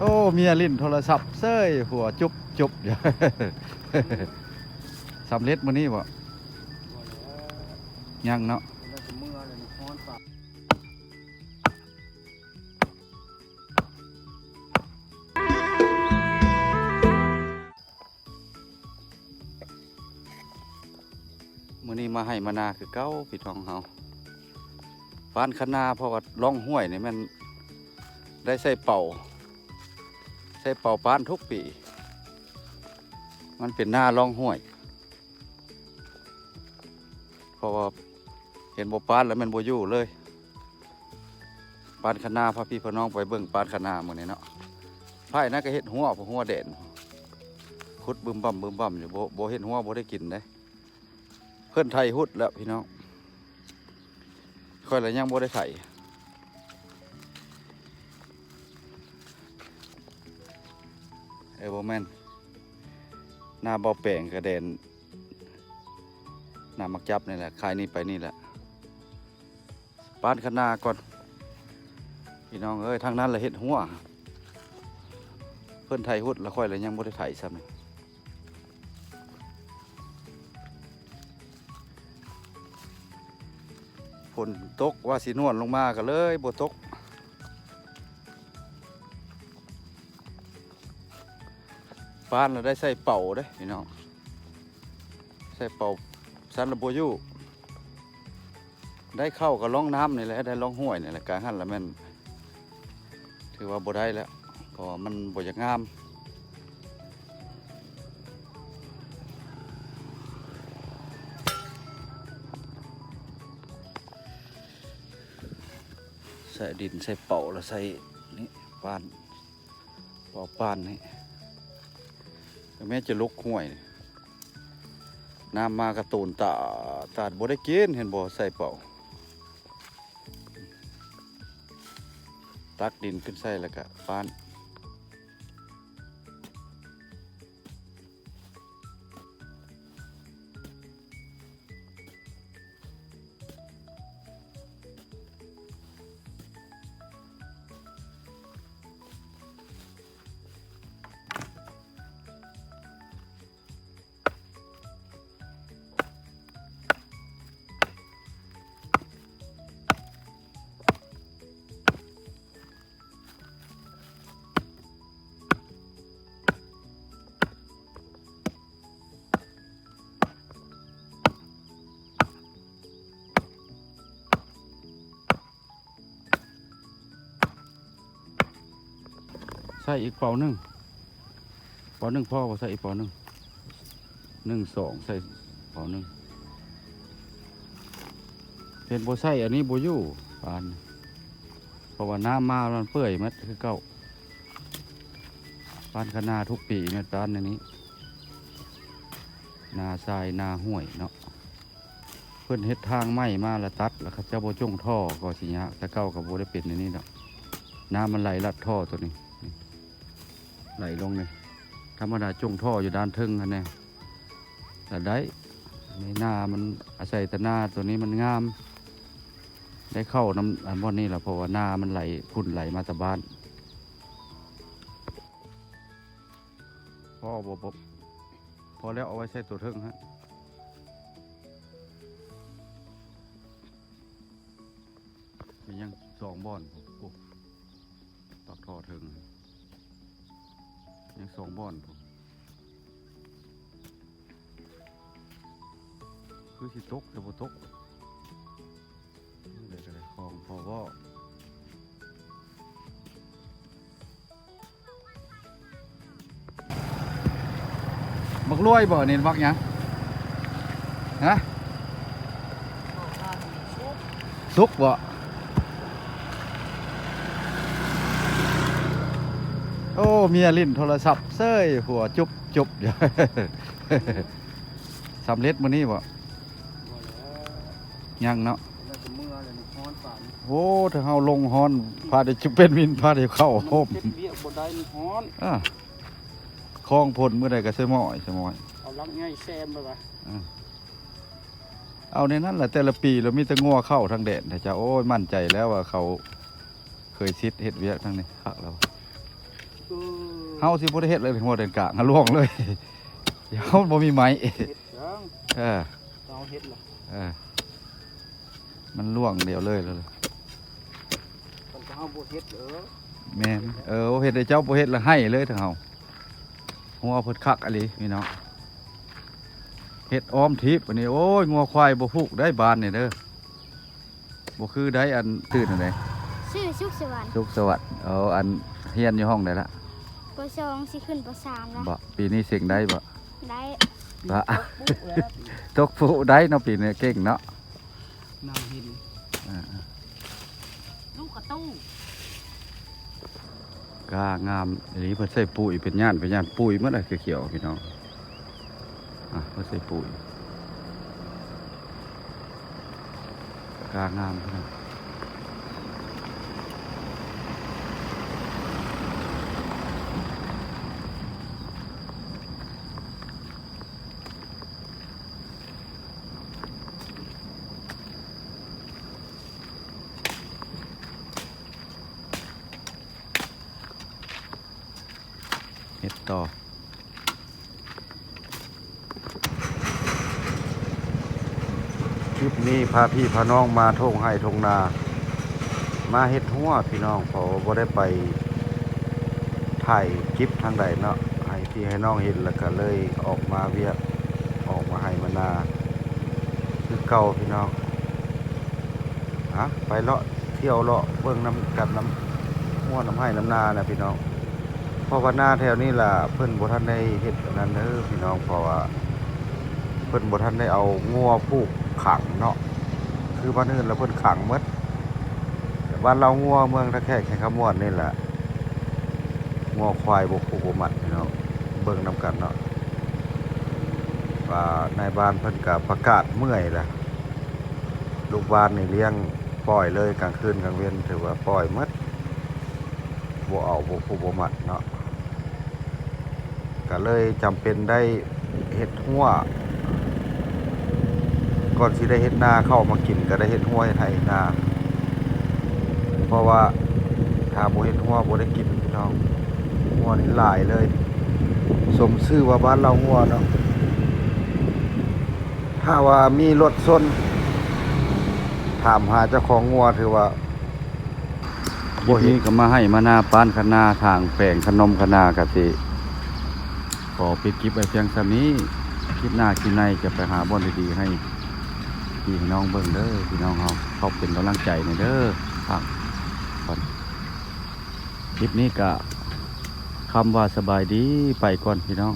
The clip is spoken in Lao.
ໂອ້ ເມຍຫຼິ້ນໂທລະສັບເສີຍ ຫົວຈຸບຈຸບຢູ່. ສຳເລັດມື້ນີ້ບໍ່? ຍັງເນາະ. ມື້ນີ້ມາໄຮ່ມານາຄືເກົ່າພີ່ນ້ອງເຮົາ. ປານຄະນາ ເພາະວ່າລ່ອງຫ້ວຍນີ້ແມ່ນໄດ້ໃສ່ເປົາ ໃສ່ເປົາປານທຸກປີ. ມັນເປັນນາລ່ອງຫ້ວຍ ເພາະວ່າເຫັນບໍ່ປານແລ້ວແມ່ນບໍ່ຢູ່ເລີຍ. ປານຄະນາ ພາພີ່ພານ້ອງໄປເບິ່ງປານຄະນາມື້ນີ້ເນາະ. ພາຍນັ້ນກໍເຮັດຮົ້ວ ເພາະຮົ້ວແດນ ຂຸດບຶມບຳບຶມບຳຢູ່ ບໍ່ ບໍ່ເຮັດຮົ້ວບໍ່ໄດ້ກິນເດ້. ເພິ່ນໄຖຮຸດແລ້ວພີ່ນ້ອງ ຂ້ອຍລະຍັງບໍ່ໄດ້ໄຖ. ເອີ ບໍ່ແມ່ນ ນາເບົາແປງກະແດນ ນາໝາກຈັບນີ້ແຫຼະ ຂາຍນີ້ໄປນີ້ແຫຼະ. ປານຄະນາກ່ອນພີ່ນ້ອງເອີຍ. ທາງນັ້ນລະເຮັດຮົ້ວ ເພິ່ນໄຖຮຸດລະ ຂ້ອຍລະຍັງບໍ່ໄດ້ໄຖຊ້ຳນີ້. ຝົນຕົກວ່າຊິນວນລົງມາກໍເລີຍບໍ່ຕົກ. ປານລະໄດ້ໃສ່ເປົາເດ້ພີ່ນ້ອງ ໃສ່ເປົາ ຊັ້ນລະບໍ່ຢູ່. ໄດ້ເຂົ້າກໍລ່ອງນ້ຳນີ້ແຫຼະ ໄດ້ລ່ອງຫ້ວຍນີ້ແຫຼະ ກາງຫັ້ນລະແມ່ນຖືວ່າບໍ່ໄດ້ແລ້ວ ເພາະວ່າມັນບໍ່ຢາກງາມ. ໃສ່ດິນ ໃສ່ເປົາ ລະໃສ່ນີ້ ປານ ເປົາປານນີ້ ແມ່ນຈະລົກຫ້ວຍ. ນ້ຳມາກະໂຕນຕາດຕາດ ບໍ່ໄດ້ກິນ ເຫັນບໍ່ ໃສ່ເປົາ. ຕັກດິນຂຶ້ນໃສ່ ແລ້ວກະປານ. ໃສ່ອີກເປົາໜຶ່ງ ເປົາໜຶ່ງພໍບໍ່? ໃສ່ອີກເປົາໜຶ່ງ ໜຶ່ງ ສອງ ໃສ່ເປົາໜຶ່ງ. ເຫັນບໍ່ ໃສ່ອັນນີ້ບໍ່ຢູ່ປານ ເພາະວ່ານ້ຳມາມັນເປື່ອຍໝົດຄືເກົ່າ. ປານຄະນາທຸກປີແມ່ນປານໃນນີ້ ນາຊາຍນາຫ້ວຍເນາະ. ເພິ່ນເຮັດທາງໃໝ່ມາລະຕັດ ລະເຂົາເຈົ້າບໍ່ຈົ່ງທໍ່ກໍຊິຍາກ ແຕ່ເກົ່າກໍບໍ່ໄດ້ເປັນແນວນີ້ດອກ. ນ້ຳມັນໄຫຼລັດທໍ່ໂຕນີ້ ໄຫຼລົງນີ້ ທຳມະດາຈົ່ງທໍ່ຢູ່ດ້ານເທິງຫັ້ນແນ່ ລະໄດ້. ໃນນາມັນອາໄສແຕ່ນາໂຕນີ້ມັນງາມ ໄດ້ເຂົ້ານຳອັນບ່ອນນີ້ລະ ເພາະວ່ານາມັນໄຫຼ ຝຸ່ນໄຫຼມາແຕ່ບ້ານ. ພໍບໍ່? ພໍແລ້ວ ເອົາໄວ້ໃສ່ໂຕເທິງຫັ້ນ. ມີຫຍັງສອງບ່ອນພຸ້ນ ໂອ້ ປາກທໍ່ເທິງ ຍັງສອງບ່ອນພຸ້ນ. ຄືຊິຕົກ ແຕ່ບໍ່ຕົກ. ນີ້ໄດ້ກໍໄດ້ ຂອງພໍເວົ້າ. ບັກລວຍບໍ່ນີ້ ບັກຫຍັງ? ຮະ? ສຸກບໍ່? ໂອ້ ເມຍຫຼິ້ນໂທລະສັບເສີຍ ຫົວຈຸບຈຸບຢູ່. ສຳເລັດມື້ນີ້ບໍ່? ຍັງເນາະ. ໂອ້ ຖ້າເຮົາລົງຮ້ອນ ພາໄດ້ຈຸເປັນວິນ ພາໄດ້ເຂົ້າໂຮມ ເຮັດວຽກບໍ່ໄດ້ ມັນຮ້ອນ. ອາ ຄອງພົ້ນມື້ໃດກໍສະໝອຍ ສະໝອຍ ເອົາລັກໃຫຍ່ແຊມໄປວ່າ. ເອົາໃນນັ້ນລະ ແຕ່ລະປີລະມີແຕ່ງົວເຂົ້າທາງແດນ ເຈົ້າ. ໂອ້ຍ ໝັ້ນໃຈແລ້ວວ່າເຂົາເຄີຍຊິດເຮັດວຽກທາງນີ້ ຄັກແລ້ວ. ເອີ ເຮົາຊິບໍ່ໄດ້ເຮັດເລີຍ ຫົວເດີນກາງ ເຮົາລ່ວງເລີຍ ເຮົາບໍ່ມີໄມ້ ເຮັດຫຍັງ ເອີ ເຮົາເຮັດລະ ເອີ ມັນລ່ວງດຽວເລີຍ ຄັນເຮົາບໍ່ເຮັດເອີ ແມ່ນ ເອີ ເຮັດໃຫ້ເຈົ້າບໍ່ເຮັດລະໄຫ້ເລີຍທາງເຮົາ ຫົວເພິ່ນຄັກອີ່ຫຼີພີ່ນ້ອງ ເຮັດອ້ອມທີບອັນນີ້ ໂອ້ຍ ງົວຄວາຍບໍ່ຜູກໄດ້ບ້ານນີ້ເດີ. ບໍ່ຄືໃດ ອັນ ຊື່ອັນໃດ? ຊື່ສຸກສະຫວັດ ສຸກສະຫວັດ ເອົາ ອັນ ຮຽນຢູ່ຫ້ອງໃດລະ? ປໍສອງ ຊິຂຶ້ນປໍສາມລະ ບໍ່ ປີນີ້ເສັງໄດ້ບໍ່? ໄດ້ ບໍ່ ຕົກປຸແລ້ວ ຕົກປຸໄດ້ເນາະ ປີນີ້ເກັ່ງເນາະ ນາງເຫັນ ອ່າ ລູກກະຕູ້ ກ້າງາມອີ່ຫຼີ ເພິ່ນໃສ່ປຸຍເປັນຫຍ້ານ ເປັນຫຍ້ານປຸຍໝົດລະ ຂຽວໆ ພີ່ນ້ອງ ອ່ະ ເພິ່ນໃສ່ປຸຍ ກ້າງາມຂະໜາດ ເຮັດຕໍ່ ຄລິບນີ້ພາພີ່ພານ້ອງມາທົ່ງໄຮ່ທົ່ງນາ ມາເຮັດຮົ້ວພີ່ນ້ອງ ເພາະວ່າບໍ່ໄດ້ໄປຖ່າຍຄລິບທາງໃດເນາະ ໃຫ້ພີ່ໃຫ້ນ້ອງເຫັນ ແລ້ວກະເລີຍອອກມາວຽກ ອອກມາໄຮ່ມານາຄືເກົ່າພີ່ນ້ອງ. ອະ ໄປເລາະທ່ຽວເລາະເບິ່ງນຳກັນ ນຳຮົ້ວນຳໄຮ່ນຳນານະພີ່ນ້ອງ ເພາະວ່ານາແຖວນີ້ລະເພິ່ນບໍ່ທັນໄດ້ເຮັດອັນນັ້ນເດີພີ່ນ້ອງ ເພາະວ່າເພິ່ນບໍ່ທັນໄດ້ເອົາງົວຜູກຂັງເນາະ ຄືບ້ານອື່ນລະເພິ່ນຂັງໝົດ ແຕ່ບ້ານລາວງົວເມືອງທ່າແຂກ ແຂວງຄຳມ່ວນນີ້ລະ ງົວຄວາຍບໍ່ຜູກບໍ່ມັດພີ່ນ້ອງ ເບິ່ງນຳກັນເນາະ ວ່ານາຍບ້ານເພິ່ນກະປະກາດເມື່ອຍລະ ລູກບ້ານນີ້ລ້ຽງປ່ອຍເລີຍ ກາງຄືນກາງເວັນຖືວ່າປ່ອຍໝົດ ບໍ່ເອົາບໍ່ຜູກບໍ່ມັດເນາະ ກະເລີຍຈຳເປັນໄດ້ເຮັດຮົ້ວ ກ່ອນຊິໄດ້ເຮັດນາເຂົ້າມາກິນ ກະໄດ້ເຮັດຮົ້ວເຮັດໄຮ່ເຮັດນາ ເພາະວ່າຖ້າບໍ່ເຮັດຮົ້ວບໍ່ໄດ້ກິນພີ່ນ້ອງ ງົວນີ້ຫຼາຍເລີຍ ສົມຊື່ວ່າບ້ານລາວງົວເນາະ. ຖ້າວ່າມີລົດຊົນ ຖາມຫາເຈົ້າຂອງງົວຖືວ່າ ຄລິບນີ້ກະມາໄຮ່ມານາ ປານຄະນາ ທາງແຂວງຄະໜົມຄະນາ ກະຊິຂໍປິດຄລິບໄວ້ພຽງສ່ຳນີ້ ຄລິບໜ້າຄລິບໃນຈະໄປຫາບ່ອນດີໆໃຫ້ພີ່ໃຫ້ນ້ອງເບິ່ງເດີ ພີ່ນ້ອງເຮົາເຂົ້າເປັນກຳລັງໃຈແດ່ເດີ ພັກກ່ອນ ຄລິບນີ້ກະຄຳວ່າສະບາຍດີ ໄປກ່ອນພີ່ນ້ອງ.